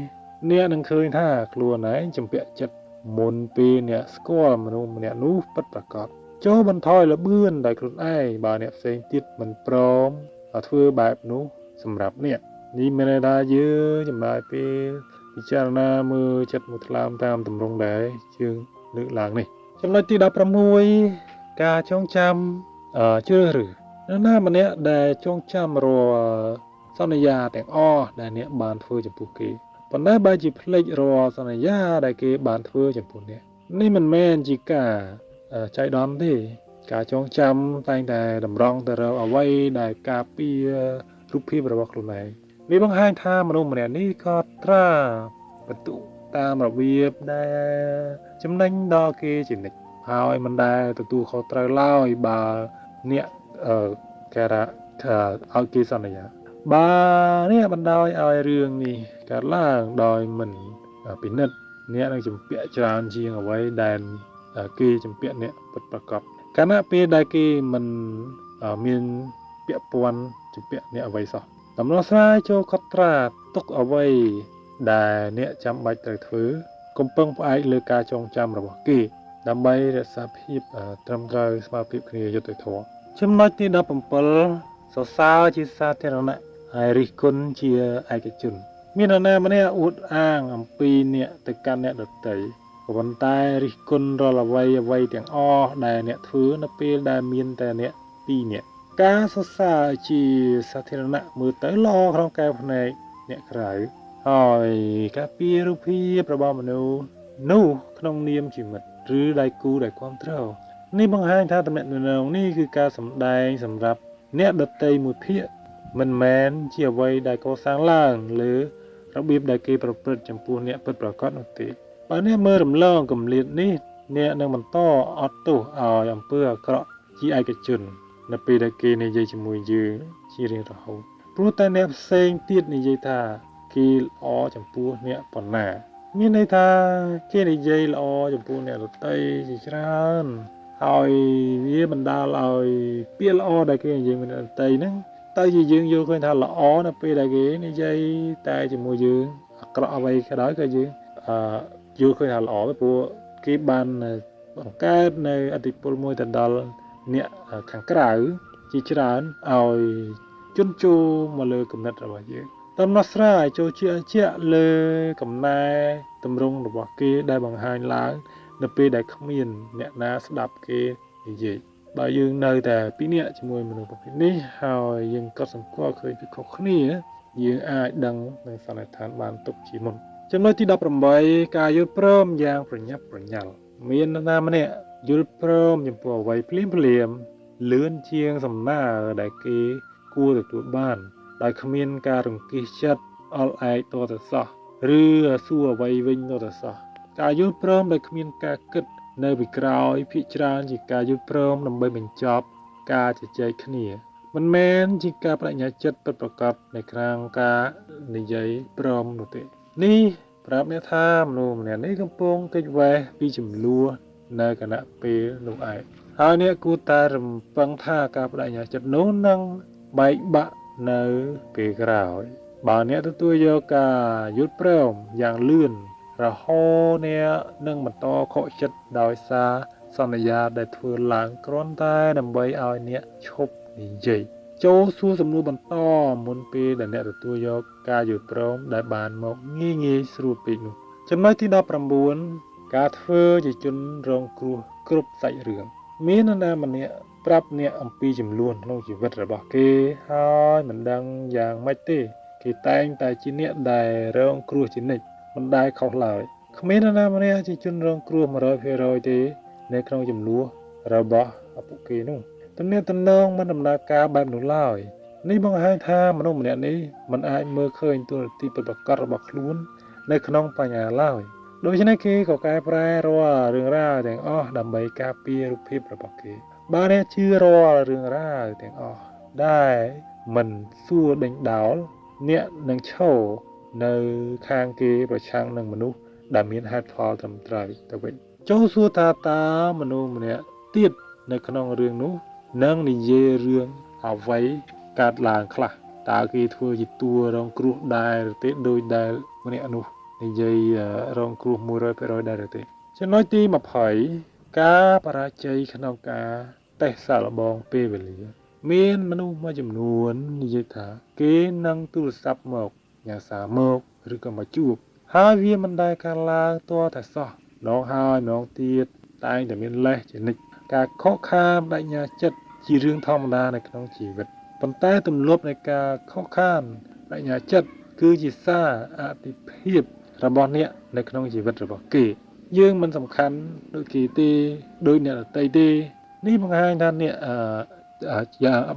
អ្នកនឹងឃើញថាខ្លួនឯងជំពាក់ចិត្តមុនពេលអ្នកស្គាល់មនុស្សម្នាក់នោះពិតប្រាកដចូលបន្ថយល្បឿនដោយខ្លួនឯងបើអ្នកផ្សេងទៀតមិនព្រមធ្វើបែបនោះសម្រាប់អ្នកនេះមានន័យថាយើងចំណាយពេលពិចារណាមើលចិត្តមួយថ្លើមតាមទម្រង់ដែលយើងលើកឡើងនេះចំណុចទី16ការចងចាំជ្រើសរើសនរណាម្នាក់ដែលចងចាំរាល់សន្យាទាំងអស់ដែលអ្នកបានធ្វើចំពោះគេប៉ុន្តែបើជាភ្លេចរាល់សន្យាដែលគេបានធ្វើចំពោះអ្នកនេះមិនមែនជាការចៃដន្យទេការចងចាំតែងតែតម្រង់ទៅរកអ្វីដែលការពាររូបភាពរបស់ខ្លួនឯងវាបង្ហាញថាមនុស្សម្នាក់នេះក៏ត្រាបន្ទុតាមរបៀបដែលចំណេញដល់គេជានិច្ច ហើយមិនដែលទទួលខុសត្រូវឡើយបើអ្នកគេថាឲ្យគេសន្យាបើអ្នកបណ្ដោយឲ្យរឿងនេះកើតឡើងដោយមិនពិនិត្យអ្នកនឹងជំពាក់ច្រើនជាងអ្វីដែលគេជំពាក់អ្នកពិតប្រាកដខណៈពេលដែលគេមិនមានពាក់ព័ន្ធជំពាក់អ្នកអ្វីសោះដំណោះស្រាយចូលកត់ត្រាទុកអ្វីដែលអ្នកចាំបាច់ត្រូវធ្វើកុំពឹងផ្អែកលើការចងចាំរបស់គេដើម្បីរក្សាភាពត្រឹមត្រូវស្មើភាពគ្នាយុត្តិធម៌ចំណុចទី17សរសើរជាសាធារណៈហើយរិះគន់ជាឯកជនមាននរណាម្នាក់អួតអាងអំពីអ្នកទៅកាន់អ្នកដទៃក៏ប៉ុន្តែរិះគន់រាល់អ្វីទាំងអស់ដែលអ្នកធ្វើនៅពេលដែលមានតែអ្នកពីរនាក់ការសរសើរជាសាធារណៈមើលទៅល្អក្នុងកែវភ្នែកអ្នកក្រៅហើយការពាររូបភាពរបស់មនុស្សនោះក្នុងនាមជាមិត្តឬដៃគូដែលគាំទ្រនេះបង្ហាញថាទំនាក់ទំនងនេះគឺការសម្ដែងសម្រាប់អ្នកដទៃមួយភាគមិនមែនជាអ្វីដែលកសាងឡើងលើរបៀបដែលគេប្រព្រឹត្តចំពោះអ្នកពិតប្រាកដនោះទេបើអ្នកមើលរំលងគម្លាតនេះអ្នកនឹងបន្តអត់ទោសឲ្យអំពើអាក្រក់ជាឯកជននៅពេលដែលគេនិយាយជាមួយយើងជារៀងរហូតព្រោះតែអ្នកផ្សេងទៀតនិយាយថាគេល្អចំពោះអ្នកប៉ុណ្ណាមានន័យថាគេនិយាយល្អចំពោះអ្នកដទៃជាច្រើនហើយវាបណ្ដាលឲ្យពាក្យល្អដែលគេនិយាយមួយអ្នកដទៃហ្នឹងទៅជាយើងយល់ឃើញថាល្អនៅពេលដែលគេនិយាយតែជាមួយយើងអាក្រក់អ្វីក៏ដោយក៏យើងយល់ឃើញថាល្អព្រោះគេបានបង្កើតនៅឥទ្ធិពលមួយទៅដល់អ្នកខាងក្រៅជាច្រើនឲ្យជន់ជោមកលើគំនិតរបស់យើងដំណោះស្រាយចូលជាជាក់លើកំណែទម្រង់របស់គេដែលបង្ហាញឡើងនៅពេលដែលគ្មានអ្នកណាស្ដាប់គេនិយាយបើយើងនៅតែពីរនាក់ជាមួយមនុស្សប្រភេទនេះហើយយើងកត់សម្គាល់ឃើញពីខុសគ្នាយើងអាចដឹងនិងសន្និដ្ឋានបានទុកជាមុនចំណុចទី18ការយល់ព្រមយ៉ាងប្រញាប់ប្រញាល់មាននរណាម្នាក់យល់ព្រមចំពោះអ្វីភ្លាមភ្លាមលឿនជាងសំណើដែលគេគួរទទួលបានដោយគ្មានការរង្គៀសចិត្តអល់ឯកតទៅសោះឬសួរអ្វីវិញតទៅសោះការយល់ព្រមដោយគ្មានការគិតនៅពីក្រោយភាគច្រើនជាការយល់ព្រមដើម្បីបញ្ចប់ការជជែកគ្នាមិនមែនជាការបដិញ្ញាចិត្តពិតប្រាកដនៅក្នុងការនិយាយព្រមនោះទេនេះប្រាប់អ្នកថាមនុស្សម្នាក់នេះកំពុងគេចវេះពីចំនួននៅគណៈពេលនោះឯងហើយអ្នកគួរតែរំពឹងថាការបដិញ្ញាចិត្តនោះនឹងបែកបាក់នៅពេលក្រោយបើអ្នកទទួលយកការយល់ព្រមយ៉ាងលឿនរហូតអ្នកនឹងបន្តខកចិត្តដោយសារសន្យាដែលធ្វើឡើងគ្រាន់តែដើម្បីឲ្យអ្នកឈប់និយាយចូលសួរសំណួរបន្តមុនពេលដែលអ្នកទទួលយកការយល់ព្រមដែលបានមកងាយងាយស្រួលពេកនោះចំណុចទី19ការធ្វើជាជនរងគ្រោះគ្រប់សាច់រឿងមាននរណាម្នាក់ប្រាប់អ្នកអំពីចំនួនក្នុងជីវិតរបស់គេហើយមិនដឹងយ៉ាងម៉េចទេគេតែងតែជាអ្នកដែលរងគ្រោះជានិច្ចមិនដែលខុសឡើយគ្មាននរណាម្នាក់ជាជនរងគ្រោះ 100% ទេនៅក្នុងចំនួនរបស់ពួកគេនោះទំនាក់ទំនងមិនដំណើរការបែបនោះឡើយនេះបង្ហាញថាមនុស្សម្នាក់នេះមិនអាចមើលឃើញតួនាទីពិតប្រាកដរបស់ខ្លួននៅក្នុងបញ្ហាឡើយដូច្នេះគេក៏កែប្រែរាល់រឿងរ៉ាវទាំងអស់ដើម្បីការពាររូបភាពរបស់គេបើអ្នកជឿរាល់រឿងរ៉ាវទាំងអស់ដែលមិនសួរដេញដោលអ្នកនឹងឈរនៅខាងគេប្រឆាំងនឹងមនុស្សដែលមានហេតុផលត្រឹមត្រូវទៅវិញចូលសួរថាតើមនុស្សម្នាក់ទៀតនៅក្នុងរឿងនោះនឹងនិយាយរឿងអ្វីកើតឡើងខ្លះតើគេធ្វើជាតួរងគ្រោះដែរឬទេដោយដែលម្នាក់នោះនិយាយរងគ្រោះ 100% ដែរឬទេចំណុចទី20ការបរាជ័យក្នុងការតេស្តសាកល្បងពេលវេលាមានមនុស្សមួយចំនួននិយាយថាគេនឹងទូរស័ព្ទមកញ៉ាសារមកឬក៏មកជួបហើយវាមិនដែលកើតឡើងទាល់តែសោះម្ដងហើយម្ដងទៀតតែងតែមានលេសជានិច្ចការខកខានបដិញ្ញាចិត្តជារឿងធម្មតានៅក្នុងជីវិតប៉ុន្តែទម្លាប់នៃការខកខានបដិញ្ញាចិត្តគឺជាសារអតិភិបរបស់អ្នកនៅក្នុងជីវិតរបស់គេយើងមិនសំខាន់ដូចគេទេដូចអ្នកដទៃទេនេះបង្ហាញថាអ្នក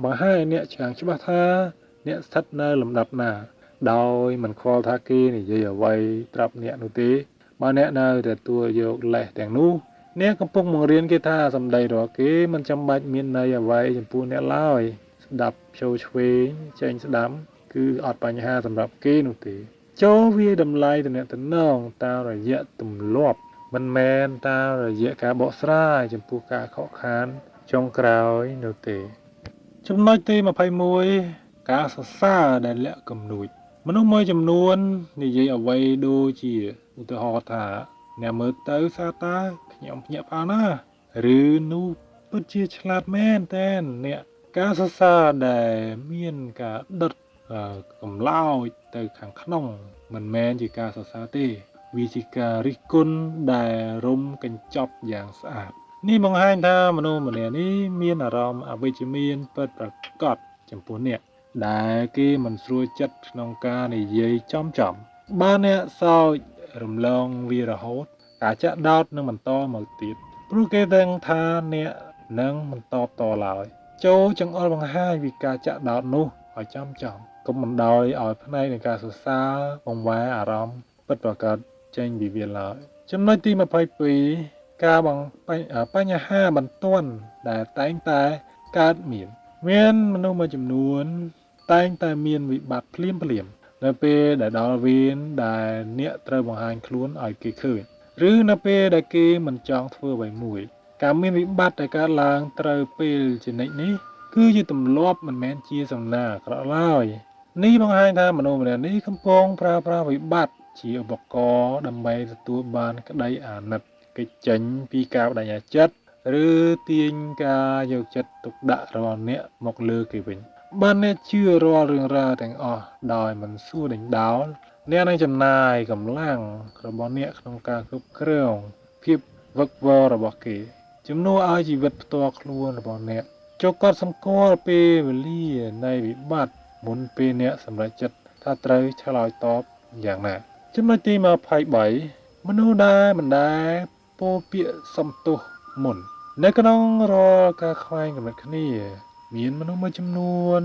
បង្ហាញអ្នកយ៉ាងច្បាស់ថាអ្នកស្ថិតនៅលំដាប់ណាដោយមិនខ្វល់ថាគេនិយាយអ្វីប្រាប់អ្នកនោះទេបើអ្នកនៅតែទទួលយកលេសទាំងនោះ អ្នកកំពុងបង្រៀនគេថាសម្ដីរបស់គេមិនចាំបាច់មានន័យអ្វីចំពោះអ្នកឡើយស្ដាប់ចូលឆ្វេងចេញស្ដាំគឺអត់បញ្ហាសម្រាប់គេនោះទេចូលវាតម្លៃទំនាក់ទំនងតាមរយៈទម្លាប់មិនមែនតាមរយៈការបកស្រាយចំពោះការខកខានចុងក្រោយនោះទេចំណុចទី21ការសរសើរដែលលាក់កំនួចមនុស្សមួយចំនួននិយាយអ្វីដូចជាឧទាហរណ៍ថាអ្នកមើលទៅសាតាខ្ញុំភ្ញាក់ផ្អើលណាស់ឬនោះពិតជាឆ្លាតមែនតែនអ្នកការសរសើរដែលមានការដុតកម្លោចទៅខាងក្នុងមិនមែនជាការសរសើរទេវាជាការរិះគន់ដែលរុំកញ្ចប់យ៉ាងស្អាតនេះបង្ហាញថាមនុស្សម្នាក់នេះមានអារម្មណ៍អវិជ្ជមានពិតប្រាកដចំពោះអ្នកដែលគេមិនស្រួលចិត្តក្នុងការនិយាយចំចំបើអ្នកសើចរំលងវារហូតការចាក់ដោតនឹងបន្តមកទៀតព្រោះគេដឹងថាអ្នកនឹងមិនតបតឡើយចូលចង្អុលបង្ហាញពីការចាក់ដោតនោះឲ្យចំចំកុំបណ្ដោយឲ្យផ្នែកនៃការសរសើរបង្វែរអារម្មណ៍ពិតប្រាកដចេញពីវាឡើយចំណុចទី22ការបញ្ហាបន្ទាន់ដែលតែងតែកើតមានមានមនុស្សមួយចំនួនតែងតែមានវិបត្តិភ្លាមភ្លាមនៅពេលដែលដល់វេនដែលអ្នកត្រូវបង្ហាញខ្លួនឲ្យគេឃើញឬនៅពេលដែលគេមិនចង់ធ្វើអ្វីមួយការមានវិបត្តិដែលកើតឡើងត្រូវពេលជានិច្ចនេះគឺជាទម្លាប់មិនមែនជាសំណាងអាក្រក់ឡើយនេះបង្ហាញថាមនុស្សម្នាក់នេះកំពុងប្រើប្រាស់វិបត្តិជាឧបករណ៍ដើម្បីទទួលបានក្តីអាណិតគេចចេញពីការបដិញ្ញាចិត្តឬទាញការយកចិត្តទុកដាក់របស់អ្នកមកលើគេវិញបើអ្នកជឿរាល់រឿងរ៉ាវទាំងអស់ដោយមិនសួរដេញដោលអ្នកនឹងចំណាយកម្លាំងរបស់អ្នកក្នុងការគ្រប់គ្រងភាពវឹកវររបស់គេជំនួសឲ្យជីវិតផ្ទាល់ខ្លួនរបស់អ្នកចូលកត់សម្គាល់ពេលវេលានៃវិបត្តិមុនពេលអ្នកសម្រេចចិត្តថាត្រូវឆ្លើយតបយ៉ាងណាចំណុចទី23មនុស្សដែលមិនដែលពោលពាក្យសំទោសមុននៅក្នុងរាល់ការខ្វែងគំនិតគ្នាមានមនុស្សមួយចំនួន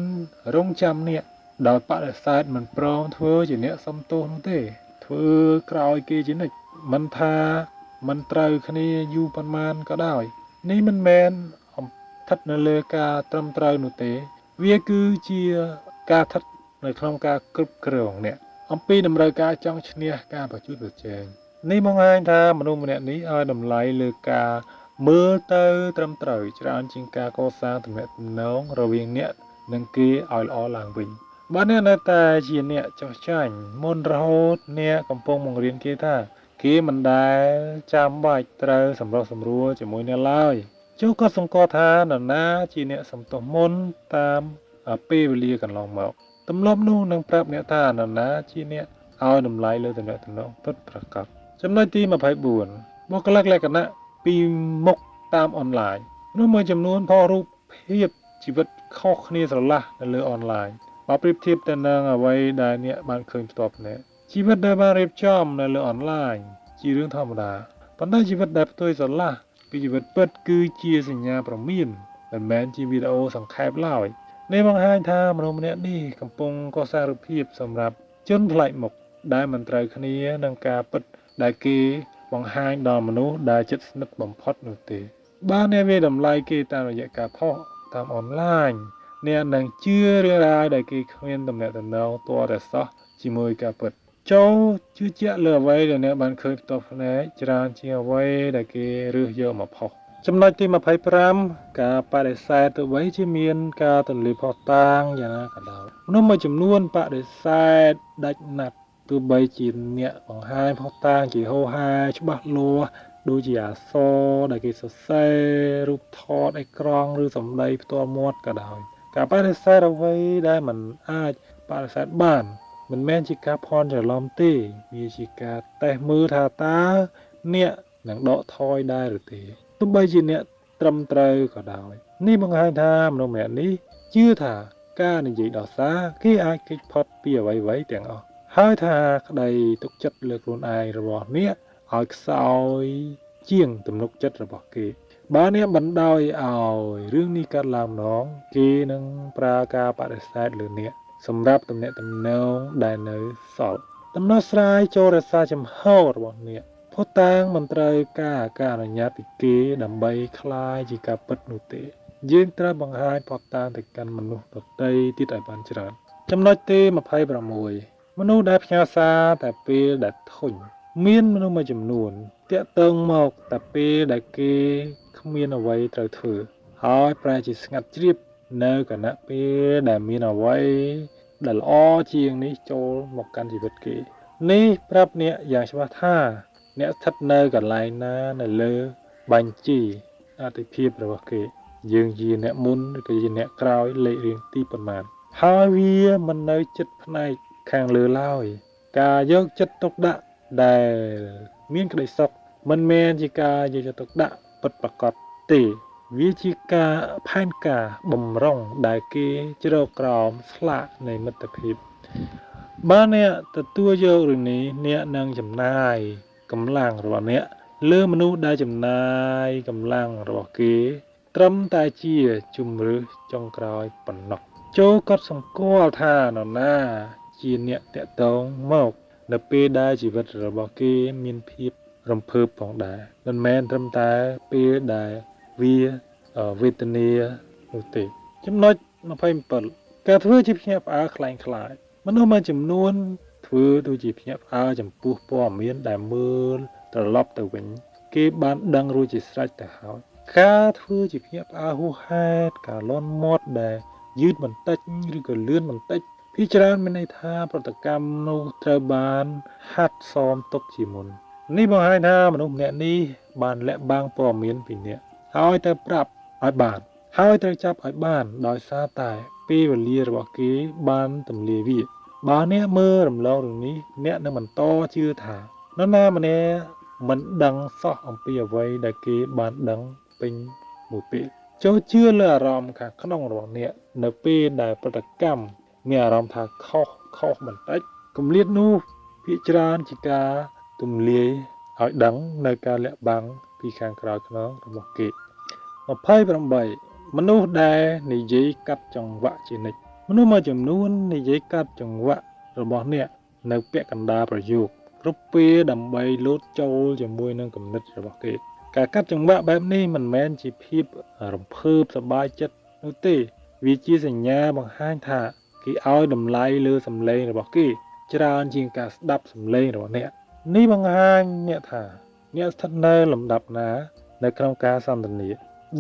រងចាំអ្នកដោយបដិសេធមិនព្រមធ្វើជាអ្នកសំទោសនោះទេធ្វើក្រោយគេជានិច្ចមិនថាមិនត្រូវគ្នាយូរប៉ុន្មានក៏ដោយនេះមិនមែនស្ថិតនៅលើការត្រឹមត្រូវនោះទេវាគឺជាការស្ថិតនៅក្នុងការគ្រប់គ្រងអ្នកអំពីតម្រូវការចង់ឈ្នះការប្រជុំប្រជែងនេះបង្ហាញថាមនុស្សម្នាក់នេះឲ្យតម្លៃលើការមើលទៅត្រឹមត្រូវច្រើនជាងការកសាងទំនាក់ទំនងរវាងអ្នកនិងគេឲ្យល្អឡើងវិញបើអ្នកនៅតែជាអ្នកចោះចាញ់មុនរហូតអ្នកកំពុងបង្រៀនគេថាគេមិនដែលចាំបាច់ត្រូវសម្រុះសម្រួលជាមួយអ្នកឡើយចូលក៏សង្កត់ថានរណាជាអ្នកសំទោសមុនតាមពេលវេលាកន្លងមកទម្លាប់នោះនឹងប្រាប់អ្នកថានរណាជាអ្នកឲ្យតម្លៃលើទំនាក់ទំនងពិតប្រាកដចំណុចទី24បុគ្គលិកលក្ខណៈពីមុខតាមអនឡាញនោះមួយចំនួនផុសរូបភាពជីវិតខុសគ្នាស្រឡះនៅលើអនឡាញបើប្រៀបធៀបទៅនឹងអ្វីដែលអ្នកបានឃើញផ្ទាល់ភ្នែកជីវិតដែលបានរៀបចំនៅលើអនឡាញជារឿងធម្មតាប៉ុន្តែជីវិតដែលផ្ទុយស្រឡះពីជីវិតពិតគឺជាសញ្ញាព្រមានមិនមែនជាវីដេអូសង្ខេបឡើយនេះបង្ហាញថាមនុស្សម្នាក់នេះកំពុងកសាងរូបភាពសម្រាប់ជនប្លែកមុខដែលមិនត្រូវគ្នានឹងការពិតដែលគេបង្ហាញដល់មនុស្សដែលជិតស្និទ្ធបំផុតនោះទេបើអ្នកវាតម្លៃគេតាមរយៈការផុសតាមអនឡាញអ្នកនឹងជឿរឿងរ៉ាវដែលគេគ្មានទំនាក់ទំនងទាល់តែសោះជាមួយការពិតចូលជឿជាក់លើអ្វីដែលអ្នកបានឃើញផ្ទាល់ភ្នែកច្រើនជាងអ្វីដែលគេរើសយកមកផុសចំណុចទី25ការបដិសេធទោះបីជាមានការទន្លេផុសតាងយ៉ាងណាក៏ដោយមនុស្សមួយចំនួនបដិសេធដាច់ណាត់ទោះបីជាអ្នកបង្ហាញផុសតាងជាហោហែច្បាស់លាស់ដូចជាអក្សរដែលគេសរសេររូបថតអេក្រង់ឬសម្ដីផ្ទាល់មាត់ក៏ដោយការបដិសេធអ្វីដែលមិនអាចបដិសេធបានមិនមែនជាការភ័ន្តច្រឡំទេវាជាការតេស្តមើលថាតើអ្នកនឹងដកថយដែរឬទេទោះបីជាអ្នកត្រឹមត្រូវក៏ដោយនេះបង្ហាញថាមនុស្សម្នាក់នេះជឿថាការនិយាយដោះសារគេអាចគេចផុតពីអ្វីៗទាំងអស់ហើយថាក្តីទុកចិត្តលើខ្លួនឯងរបស់អ្នកឲ្យខ្សោយជាងទំនុកចិត្តរបស់គេបើអ្នកបណ្ដោយឲ្យរឿងនេះកើតឡើងម្ដងគេនឹងប្រើការបដិសេធលើអ្នកសម្រាប់ទំនាក់ទំនងដែលនៅសល់ដំណោះស្រាយចូលរក្សាចំហរបស់អ្នក ភស្តុតាងមិនត្រូវការការអនុញ្ញាតពីគេដើម្បីក្លាយជាការពិតនោះទេយើងត្រូវបង្ហាញភស្តុតាងទៅកាន់មនុស្សដទៃទៀតឲ្យបានច្រើនចំណុចទី26មនុស្សដែលផ្ញើសារតែពេលដែលធុញមានមនុស្សមួយចំនួនទាក់ទងមកតែពេលដែលគេគ្មានអ្វីត្រូវធ្វើហើយប្រែជាស្ងាត់ជ្រាបនៅខណៈពេលដែលមានអ្វីដែលល្អជាងនេះចូលមកកាន់ជីវិតគេនេះប្រាប់អ្នកយ៉ាងច្បាស់ថាអ្នកស្ថិតនៅកន្លែងណានៅលើបញ្ជីអតិភិបរបស់គេយើងជាអ្នកមុនឬក៏ជាអ្នកក្រោយលេខរៀងទីប៉ុន្មានហើយវាមិននៅចិត្តផ្នែកខាងលើឡើយការយកចិត្តទុកដាក់ដែលមានក្តីសុខមិនមែនជាការយកចិត្តទុកដាក់ពិតប្រាកដទេវាជាការផែនការបំរុងដែលគេជ្រកក្រោមស្លាកនៃមិត្តភាពបើអ្នកទទួលយករឿងនេះអ្នកនឹងចំណាយកម្លាំងរបស់អ្នកលើមនុស្សដែលចំណាយកម្លាំងរបស់គេត្រឹមតែជាជំរឿចុងក្រោយប៉ុណ្ណោះចូលកត់សម្គាល់ថានរណាជាអ្នកតាក់ទងមកនៅពេលដែលជីវិតរបស់គេមានភាពរំភើបផងដែរមិនមែនត្រឹមតែពេលដែលវាវេទនានោះទេចំណុច27ការធ្វើជាភ្ញាក់ផ្អើលក្លែងក្លាយមនុស្សមួយចំនួនធ្វើដូចជាភ្ញាក់ផ្អើលចំពោះព័ត៌មានដែលមើលត្រឡប់ទៅវិញគេបានដឹងរួចជាស្រេចទៅហើយការធ្វើជាភ្ញាក់ផ្អើលហួសហេតុការលន់មាត់ដែលយឺតបន្តិចឬក៏លឿនបន្តិចភាគច្រើនមានន័យថាប្រតិកម្មនោះត្រូវបានហាត់សមទុកជាមុននេះបង្ហាញថាមនុស្សម្នាក់នេះបានលាក់បាំងព័ត៌មានពីអ្នកហើយទៅប្រាប់ឲ្យបានហើយត្រូវចាប់ឲ្យបានដោយសារតែពេលវេលារបស់គេបានទម្លាយវាបើអ្នកមើលរំលងរឿងនេះអ្នកនឹងបន្តជឿថានរណាម្នាក់មិនដឹងសោះអំពីអ្វីដែលគេបានដឹងពេញមួយពេលចូលជឿលើអារម្មណ៍ខាងក្នុងរបស់អ្នកនៅពេលដែលប្រតិកម្មមានអារម្មណ៍ថាខុសបន្តិចគម្លាតនោះភាគច្រើនជាការទម្លាយឲ្យដឹងនៅការលាក់បាំងពីខាងក្រោយខ្នងរបស់គេ28មនុស្សដែលនិយាយកាត់ចង្វាក់ជានិច្ចមនុស្សមួយចំនួននិយាយកាត់ចង្វាក់របស់អ្នកនៅពាក់កណ្ដាលប្រយោគគ្រប់ពេលដើម្បីលោតចូលជាមួយនឹងគំនិតរបស់គេការកាត់ចង្វាក់បែបនេះមិនមែនជាភាពរំភើបសប្បាយចិត្តនោះទេវាជាសញ្ញាបង្ហាញថាគេឲ្យតម្លៃលើសម្លេងរបស់គេច្រើនជាងការស្ដាប់សម្លេងរបស់អ្នកនេះបង្ហាញអ្នកថាអ្នកស្ថិតនៅលំដាប់ណានៅក្នុងការសន្ទនា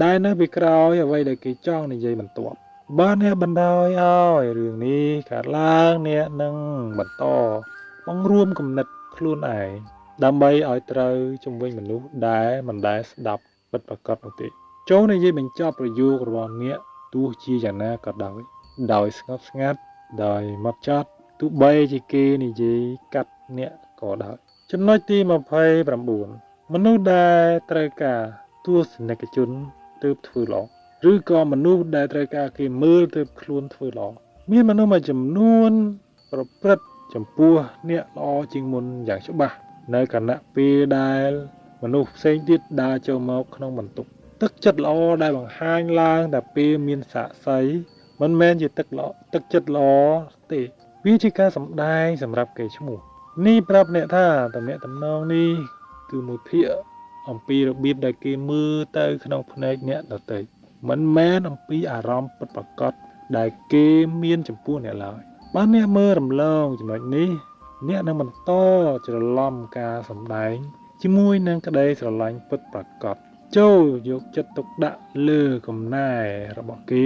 ដែលនៅពីក្រោយអ្វីដែលគេចង់និយាយបន្ទាប់បើអ្នកបណ្ដោយឲ្យរឿងនេះកើតឡើងអ្នកនឹងបន្តបង្រួមគំនិតខ្លួនឯងដើម្បីឲ្យត្រូវជំវិញមនុស្សដែលមិនដែលស្ដាប់ពិតប្រាកដនោះទេចូលនិយាយបញ្ចប់ប្រយោគរបស់អ្នកទោះជាយ៉ាងណាក៏ដោយដោយស្ងប់ស្ងាត់ដោយម៉ត់ចត់ទោះបីជាគេនិយាយកាត់អ្នកក៏ដោយចំណុចទី29មនុស្សដែលត្រូវការទស្សនិកជនទើបធ្វើល្អឬក៏មនុស្សដែលត្រូវការគេមើលទើបខ្លួនធ្វើល្អមានមនុស្សមួយចំនួនប្រព្រឹត្តចំពោះអ្នកល្អជាងមុនយ៉ាងច្បាស់នៅខណៈពេលដែលមនុស្សផ្សេងទៀតដើរចូលមកក្នុងបន្ទប់ទឹកចិត្តល្អដែលបង្ហាញឡើងតែពេលមានសាក្សីមិនមែនជាទឹកល្អទឹកចិត្តល្អទេវាជាការសម្ដែងសម្រាប់គេឈ្មោះនេះប្រាប់អ្នកថាតំណែងតំណងនេះគឺមួយភាគអំពីរបៀបដែលគេមើលទៅក្នុងភ្នែកអ្នកដទៃមិនមែនអំពីអារម្មណ៍ពិតប្រាកដដែលគេមានចំពោះអ្នកឡើយបើអ្នកមើលរំលងចំណុចនេះអ្នកនឹងបន្តច្រឡំការសម្ដែងជាមួយនឹងក្តីស្រឡាញ់ពិតប្រាកដចូលយកចិត្តទុកដាក់លើកំណែរបស់គេ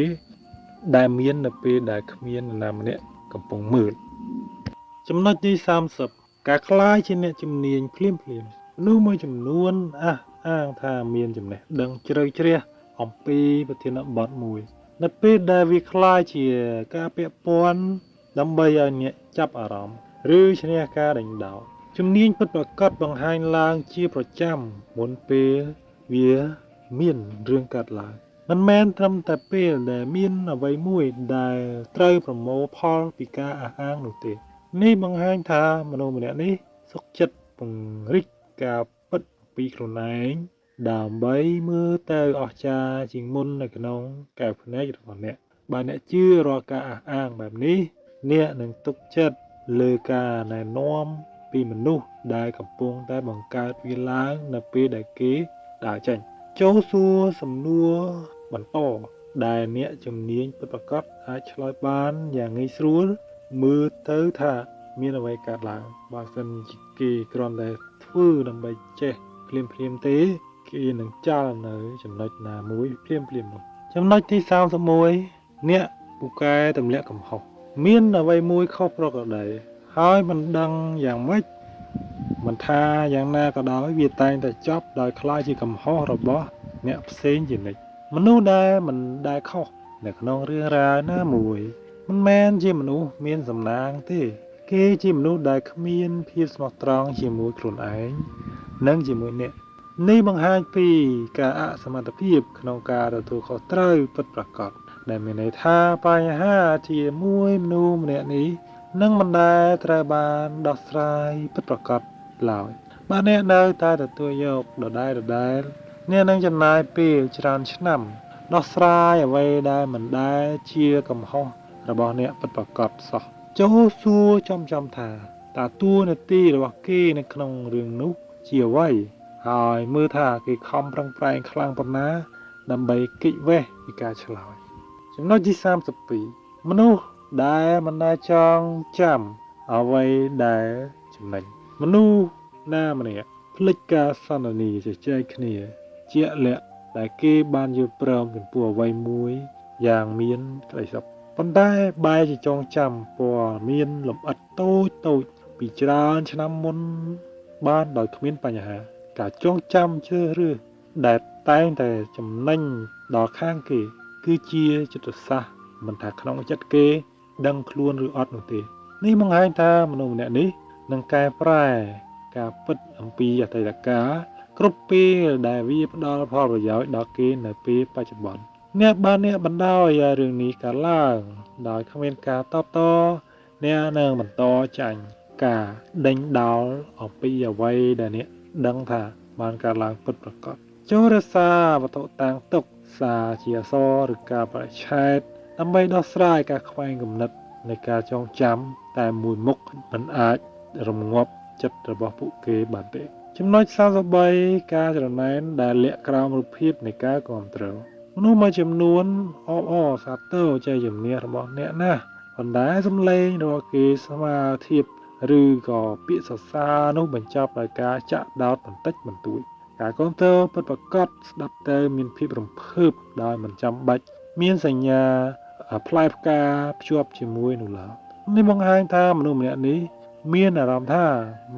ដែលមាននៅពេលដែលគ្មាននរណាម្នាក់កំពុងមើលចំណុចទី30ការក្លាយជាអ្នកជំនាញភ្លាមៗមនុស្សមួយចំនួនអះអាងថាមានចំណេះដឹងជ្រៅជ្រះអំពីប្រធានបទមួយនៅពេលដែលវាក្លាយជាការពាក់ព័ន្ធដើម្បីឲ្យអ្នកចាប់អារម្មណ៍ឬឈ្នះការដេញដោលជំនាញពិតប្រាកដបង្ហាញឡើងជាប្រចាំមុនពេលវាមានរឿងកើតឡើងមិនមែនត្រឹមតែពេលដែលមានអ្វីមួយដែលត្រូវប្រមូលផលពីការអះអាងនោះទេនេះបង្ហាញថាមនុស្សម្នាក់នេះសុខចិត្តពង្រីកការពិតពីខ្លួនឯងដើម្បីមើលទៅអស្ចារ្យជាងមុននៅក្នុងកែវភ្នែករបស់អ្នកបើអ្នកជឿរាល់ការអះអាងបែបនេះអ្នកនឹងទុកចិត្តលើការណែនាំ ពីមនុស្សដែលកំពុងតែបង្កើតវាឡើងនៅពេលដែលគេដើរចេញចូលសួរសំណួរបន្តដែលអ្នកជំនាញពិតប្រាកដអាចឆ្លើយបានយ៉ាងងាយស្រួលមើលទៅថាមានអ្វីកើតឡើងបើសិនជាគេគ្រាន់តែធ្វើដើម្បីចេះភ្លាមៗទេគេនឹងចាល់នៅចំណុចណាមួយភ្លាមៗនោះចំណុចទី31អ្នកពូកែទម្លាក់កំហុសមានអ្វីមួយខុសប្រក្រតីហើយមិនដឹងយ៉ាងម៉េចមិនថាយ៉ាងណាក៏ដោយវាតែងតែចប់ដោយក្លាយជាកំហុសរបស់អ្នកផ្សេងជានិច្ចមនុស្សដែលមិនដែលខុសនៅក្នុងរឿងរ៉ាវណាមួយមិនមែនជាមនុស្សមានសំណាងទេគេជាមនុស្សដែលគ្មានភាពស្មោះត្រង់ជាមួយខ្លួនឯងនិងជាមួយអ្នកនេះបង្ហាញពីការអសមត្ថភាពក្នុងការទទួលខុសត្រូវពិតប្រាកដដែលមានន័យថាបញ្ហាជាមួយមនុស្សម្នាក់នេះនឹងមិនដែលត្រូវបានដោះស្រាយពិតប្រាកដឡើយបើអ្នកនៅតែទទួលយកដដែលៗអ្នកនឹងចំណាយពេលច្រើនឆ្នាំដោះស្រាយអ្វីដែលមិនដែលជាកំហុសរបស់អ្នកពិតប្រាកដសោះចូលសួរចំៗថាតើតួនាទីរបស់គេនៅក្នុងរឿងនោះជាអ្វីហើយមើលថាគេខំប្រឹងប្រែងខ្លាំងប៉ុណ្ណាដើម្បីគេចវេះពីការឆ្លើយចំណុចទី32មនុស្សដែលមិនដែលចងចាំអ្វីដែលចំណេញមនុស្សណាម្នាក់ភ្លេចការសន្ទនាជជែកគ្នាជាក់លាក់ដែលគេបានយល់ព្រមចំពោះអ្វីមួយយ៉ាងមានក្តីសុខប៉ុន្តែបែរជាចងចាំព័ត៌មានលម្អិតតូចៗពីច្រើនឆ្នាំមុនបានដោយគ្មានបញ្ហាការចងចាំជ្រើសរើសដែលតែងតែចំណេញដល់ខាងគេគឺជាយុទ្ធសាស្ត្រមិនថាក្នុងចិត្តគេដឹងខ្លួនឬអត់នោះទេនេះបង្ហាញថាមនុស្សម្នាក់នេះនឹងកែប្រែការពិតអំពីអតីតកាលគ្រប់ពេលដែលវាផ្ដល់ផលប្រយោជន៍ដល់គេនៅពេលបច្ចុប្បន្នអ្នកបានអ្នកបណ្ដោយឲ្យរឿងនេះកើតឡើងដោយគ្មានការតបតអ្នកនឹងបន្តចាញ់ការដេញដោលអំពីអ្វីដែលអ្នកដឹងថាបានកើតឡើងពិតប្រាកដចូលរក្សាវត្ថុតាងទុកសារជាអក្សរឬការបរិច្ឆេទដើម្បីដោះស្រាយការខ្វែងគំនិតនៃការចងចាំតែមួយមុខមិនអាចរងាប់ចិត្តរបស់ពួកគេបានទេចំណុច33ការច្រណែនដែលលាក់ក្រោមរូបភាពនៃការគាំទ្រមនុស្សមួយចំនួនអបអរសាទរជ័យជំនះរបស់អ្នកណាស់ប៉ុន្តែសម្លេងរបស់គេស្មើធៀបឬក៏ពាក្យសរសើរនោះបញ្ចប់ដោយការចាក់ដោតបន្តិចបន្តួចការគាំទ្រពិតប្រាកដស្ដាប់ទៅមានភាពរំភើបដោយមិនចាំបាច់មានសញ្ញាផ្លែផ្កាភ្ជាប់ជាមួយនោះឡើយនេះបង្ហាញថាមនុស្សម្នាក់នេះមានអារម្មណ៍ថា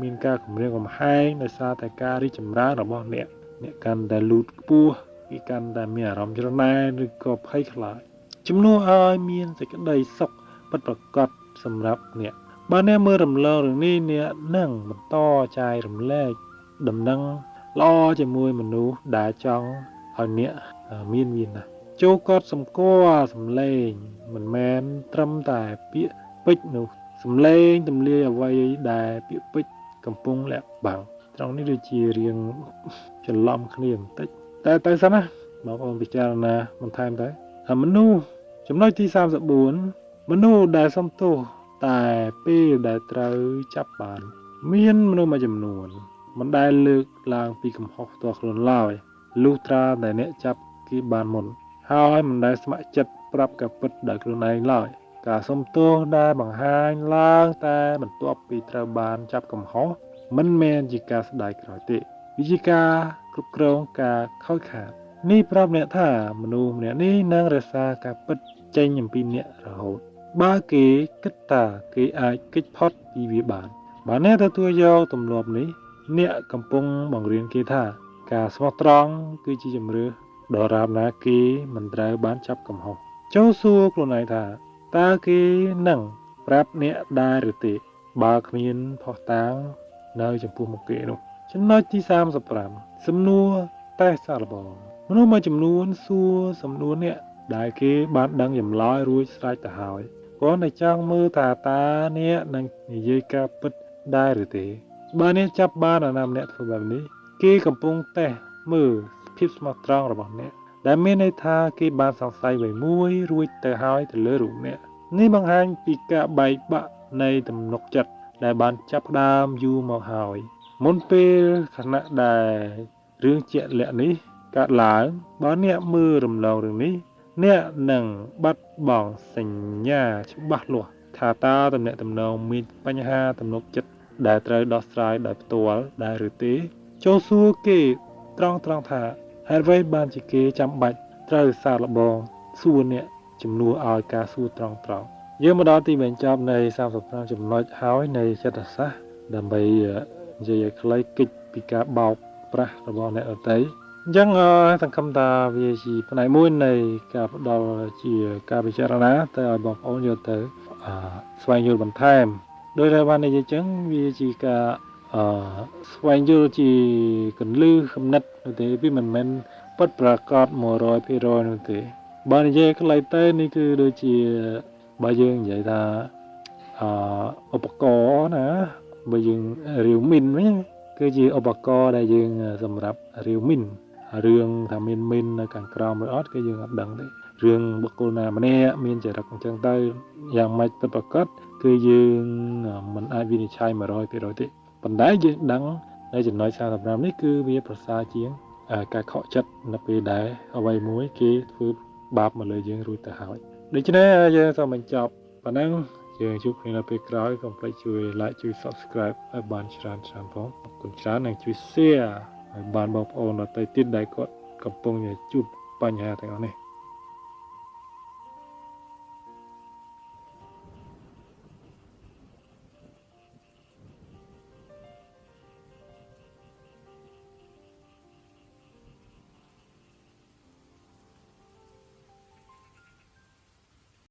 មានការគំរាមកំហែងដោយសារតែការរីកចម្រើនរបស់អ្នកអ្នកកាន់តែលូតខ្ពស់គេកាន់តែមានអារម្មណ៍ច្រណែនឬក៏ភ័យខ្លាចជំនួសឲ្យមានសេចក្តីសុខពិតប្រាកដសម្រាប់អ្នកបើអ្នកមើលរំលងរឿងនេះអ្នកនឹងបន្តចែករំលែកដំណឹងល្អជាមួយមនុស្សដែលចង់ឲ្យអ្នកមានវាណាស់ចូលកត់សម្គាល់សម្លេងមិនមែនត្រឹមតែពាក្យពេចន៍នោះសម្លេងទម្លាយអ្វីដែលពាក្យពេចន៍កំពុងលាក់បាំងត្រង់នេះដូចជារៀងច្រឡំគ្នាបន្តិចតែទៅសិនណាបងប្អូនពិចារណាបន្ថែមទៅមនុស្សចំណុចទី34មនុស្សដែលសុំទោសតែពេលដែលត្រូវចាប់បានមានមនុស្សមួយចំនួនមិនដែលលើកឡើងពីកំហុសផ្ទាល់ខ្លួនឡើយលុះត្រាតែអ្នកចាប់គេបានមុនហើយមិនដែលស្ម័គ្រចិត្តប្រាប់ការពិតដោយខ្លួនឯងឡើយការសុំទោសដែលបង្ហាញឡើងតែបន្ទាប់ពីត្រូវបានចាប់កំហុសមិនមែនជាការស្ដាយក្រោយទេវាជាការគ្រប់គ្រងការខូចខាតនេះប្រាប់អ្នកថាមនុស្សម្នាក់នេះនឹងរក្សាការពិតចេញអំពីអ្នករហូតបើគេគិតថាគេអាចគេចផុតពីវាបានបើអ្នកទទួលយកទម្លាប់នេះអ្នកកំពុងបង្រៀនគេថាការស្មោះត្រង់គឺជាជម្រើសដរាបណាគេមិនត្រូវបានចាប់កំហុសចូលសួរខ្លួនឯងថាតើគេនឹងប្រាប់អ្នកដែរឬទេបើគ្មានភស្តុតាងនៅចំពោះមុខគេនោះចំណុចទី35សំណួរតេស្តសាកល្បងមនុស្សមួយចំនួនសួរសំណួរអ្នកដែលគេបានដឹងចម្លើយរួចស្រេចទៅហើយគ្រាន់តែចង់មើលថាតើអ្នកនឹងនិយាយការពិតដែរឬទេបើអ្នកចាប់បានអាណាម្នាក់ធ្វើបែបនេះគេកំពុងតេស្តមើលភាពស្មោះត្រង់របស់អ្នកដែលមានន័យថាគេបានសង្ស័យអ្វីមួយរួចទៅហើយទៅលើរូបអ្នកនេះបង្ហាញពីការបែកបាក់នៃទំនុកចិត្ត ដែលបានចាប់ផ្ដើមយូរមកហើយមុនពេលខណៈដែលរឿងជាក់លាក់នេះកើតឡើងបើអ្នកមើលរំលងរឿងនេះអ្នកនឹងបាត់បង់សញ្ញាច្បាស់លាស់ថាតើទំនាក់ទំនងមានបញ្ហាទំនុកចិត្តដែលត្រូវដោះស្រាយដោយផ្ទាល់ដែរឬទេចូលសួរគេត្រង់ៗថាហេតុអ្វីបានជាគេចាំបាច់ត្រូវសាកល្បងសួរអ្នកជំនួសឲ្យការសួរត្រង់ៗយើងមកដល់ទីបញ្ចប់នៃ35ចំណុចហើយនៃចិត្តសាស្ត្រដើម្បីនិយាយឲ្យខ្លីគេចពីការបោកប្រាស់របស់អ្នកដទៃអញ្ចឹងសង្ឃឹមថាវាជាផ្នែកមួយនៃការផ្ដល់ជាការពិចារណាទៅឲ្យបងប្អូនយកទៅស្វែងយល់បន្ថែមដោយដែលបាននិយាយចឹងវាជាការស្វែងយល់ជាកន្លឹះគំនិតនោះទេវាមិនមែនពិតប្រាកដ100%នោះទេបើនិយាយខ្លីទៅនេះគឺដូចជាបើយើងនិយាយថាឧបករណ៍ណាបើយើងរាវមីនវិញគឺជាឧបករណ៍ដែលយើងសម្រាប់រាវមីនរឿងថាមានមីននៅខាងក្រោមឬអត់គឺយើងអត់ដឹងទេរឿងបុគ្គលណាម្នាក់មានចរិតអញ្ចឹងទៅយ៉ាងម៉េចពិតប្រាកដគឺយើងមិនអាចវិនិច្ឆ័យ100%ទេប៉ុន្តែយើងដឹងនៅចំណុច35នេះគឺវាប្រសើរជាងការខកចិត្តនៅពេលដែលអ្វីមួយគេធ្វើបាបមកលើយើងរួចទៅហើយដូច្នេះយើងសូមបញ្ចប់ប៉ុណ្ណឹងយើងជួបគ្នានៅពេលក្រោយកុំភ្លេចជួយ like ជួយ Subscribe ឲ្យបានច្រើនច្រើនផងអរគុណច្រើននិងជួយ Share ឲ្យបានបងប្អូនដទៃទៀតដែលគាត់កំពុងជួបបញ្ហាទាំងអស់នេះ។